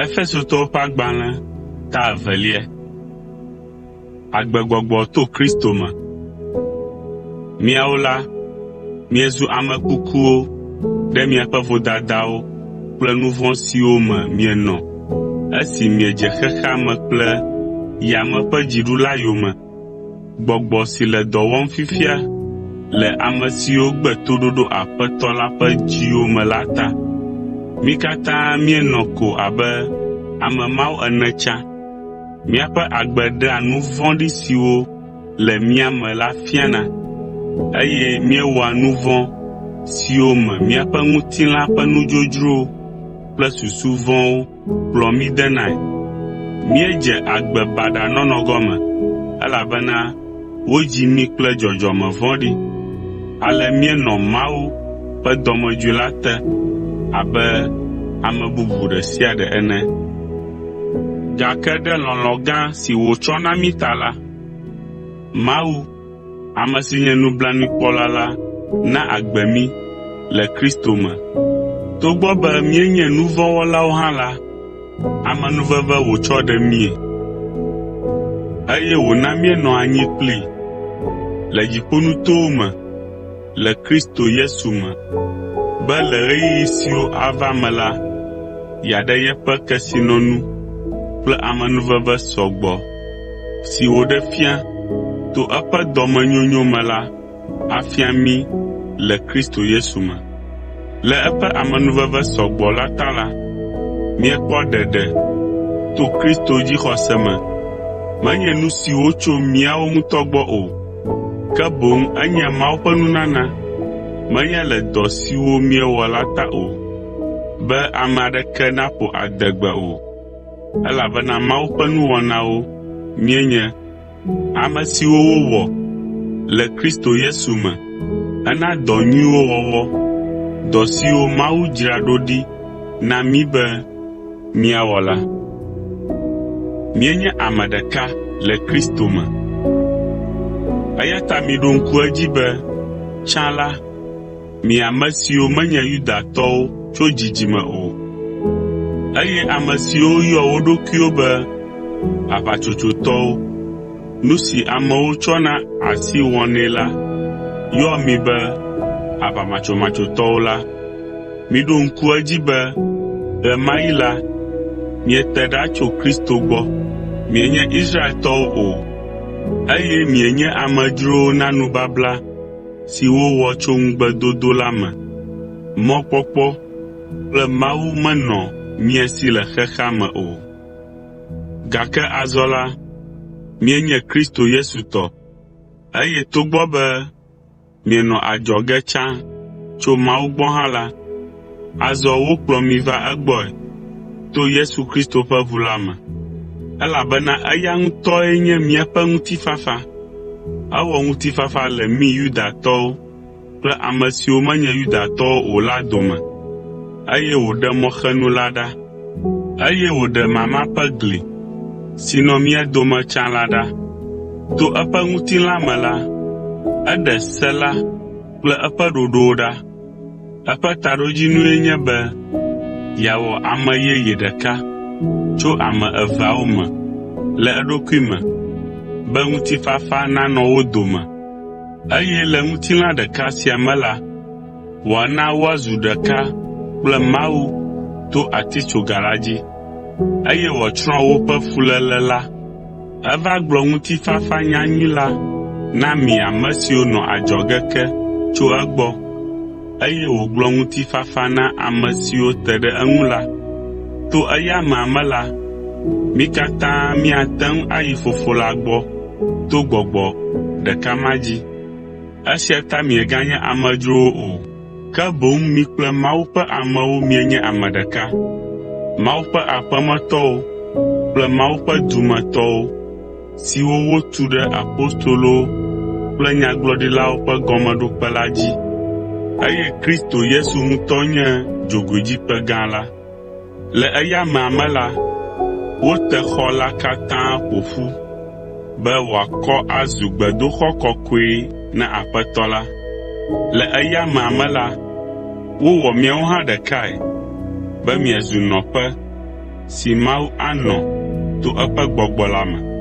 Efesotɔwo ƒe agbalẽ ta evelia. Agbegbɔgbɔ to Kristo me. Miawo la, miezu ame kukuwo ɖe miaƒe vodadawo kple nu vɔ̃ siwo me mienɔ esi miedze xexea me kple yame ƒe dziɖula yome, gbɔgbɔ si le dɔ wɔm fifia le ame siwo gbe toɖoɖo Aƒetɔ la ƒe dziwo me la ta. Mí katã míenɔ ko abe ame mawo ene tsã. Míaƒe agbe ɖea nu vɔ̃ɖi siwo le mía me la fiana, eye míewɔa nu vɔ̃ siwo me míaƒe ŋutilã ƒe nudzodzrowo kple susu vɔ̃wo kplɔ mí denae. Míedze agbe baɖa nɔnɔ gɔme, elabena wodzi mí kple dzɔdzɔme vɔ̃ɖi, ale míenɔ Mawu ƒe dɔmedzoe la te abe ame bubu ɖe sia ɖe ene. Gake ɖe lɔlɔ̃ gã si wòtsɔ na mí ta la, Mawu, ame si nye nublanuikpɔla la na agbe mí le Kristo me. Togbɔ be míenye nu vɔ̃ wɔlawo hã la, amenuveve wòtsɔ ɖe míe, eye wòna míenɔ anyi kplii le dziƒonutowo me le Kristo Yesu me, be le ɣeyiɣi siwo ava me la, yeaɖe yeƒe kesinɔnu kple amenuveve sɔ gbɔ si wòɖe fia to eƒe dɔmenyonyo me la afia mí le Kristo Yesu me. Le eƒe amenuveve sɔ gbɔ la ta la, míekpɔ ɖeɖe to Kristo dzixɔse me. Menye nu siwo tso míawo ŋutɔ gbɔ o, ke boŋ enye Mawu ƒe nunana, menye le dɔ siwo míewɔ la ta o, be ame aɖeke naƒo adegbe o, elabena Mawu ƒe nuwɔnawo míenye, ame siwo wowɔ le Kristo Yesu me hena dɔ nyuiwo wɔwɔ, dɔ siwo Mawu dzra ɖo ɖi na mí be míawɔ la. Míenye ame ɖeka le Kristo me. Eya ta miɖo ŋku edzi be tsã la, mi ame siwo menye Yudatɔwo tso dzidzime o, eye ame siwo yɔa wo ɖokuiwo be aʋatsotsotɔwo, nu si amewo tsɔna asi wɔnɛ la yɔa mi be aʋamatsomatsotɔwo la, miɖo ŋku edzi be ɣe ma ɣi la, miete ɖa tso Kristo gbɔ, mienye Israeltɔwo o, eye mienye amedzrowo na nubabla si wowɔ tso ŋugbedodo la me, mɔkpɔkpɔ kple Mawu menɔ mia si le xexea me o. Gake azɔ la, mienye Kristo Yesu tɔ, eye togbɔ be mienɔ adzɔge tsã tso Mawu gbɔ hã la, azɔ wokplɔ mi va egbɔe to Yesu Kristo ƒe ʋu la me, elabena eya ŋutɔe nye míaƒe ŋutifafa. Ewɔ ŋutifafa le mí Yudatɔwo kple ame siwo menye Yudatɔwo o la dome, eye wòɖe mɔxenu la ɖa, eye wòɖe mama ƒe gli si nɔ mía dome tsã la ɖa. To eƒe ŋutilã me la, eɖe se la kple eƒe ɖoɖowo ɖa. Eƒe taɖodzinue nye be yeawɔ ame yeye ɖeka tso ame eveawo me le eɖokui me, be ŋutifafa nanɔ wo dome, eye le ŋutilã ɖeka sia me la, wòana woazu ɖeka kple Mawu to atitsoga la dzi, eye wòatsrɔ̃ woƒe fuléle la. Eva gblɔ ŋutifafa nyanyui la na mi ame siwo nɔ adzɔge ke tso egbɔ, eye wògblɔ ŋutifafa na ame siwo te ɖe eŋu la. To eya amea me la, mí katã míate ŋu ayi Fofo la gbɔ to Gbɔgbɔ ɖeka ma dzi. Esia ta mieganye amedzrowo o, ke boŋ mi kple Mawu ƒe amewo mienye ame ɖeka, Mawu ƒe aƒemetɔwo kple Mawu ƒe dumetɔwo siwo wotu ɖe apostolowo kple nyagblɔɖilawo ƒe gɔmeɖokpe la dzi, eye Kristo Yesu ŋutɔ nye dzogoedzikpe gã la. Le eya amea me la, wote xɔ la katã ƒo ƒu be wòakɔ azu gbedoxɔ kɔkɔe na Aƒetɔ la. Le eya amea me la, wowɔ miawo hã ɖekae be miazu nɔƒe si Mawu anɔ to eƒe Gbɔgbɔ la me.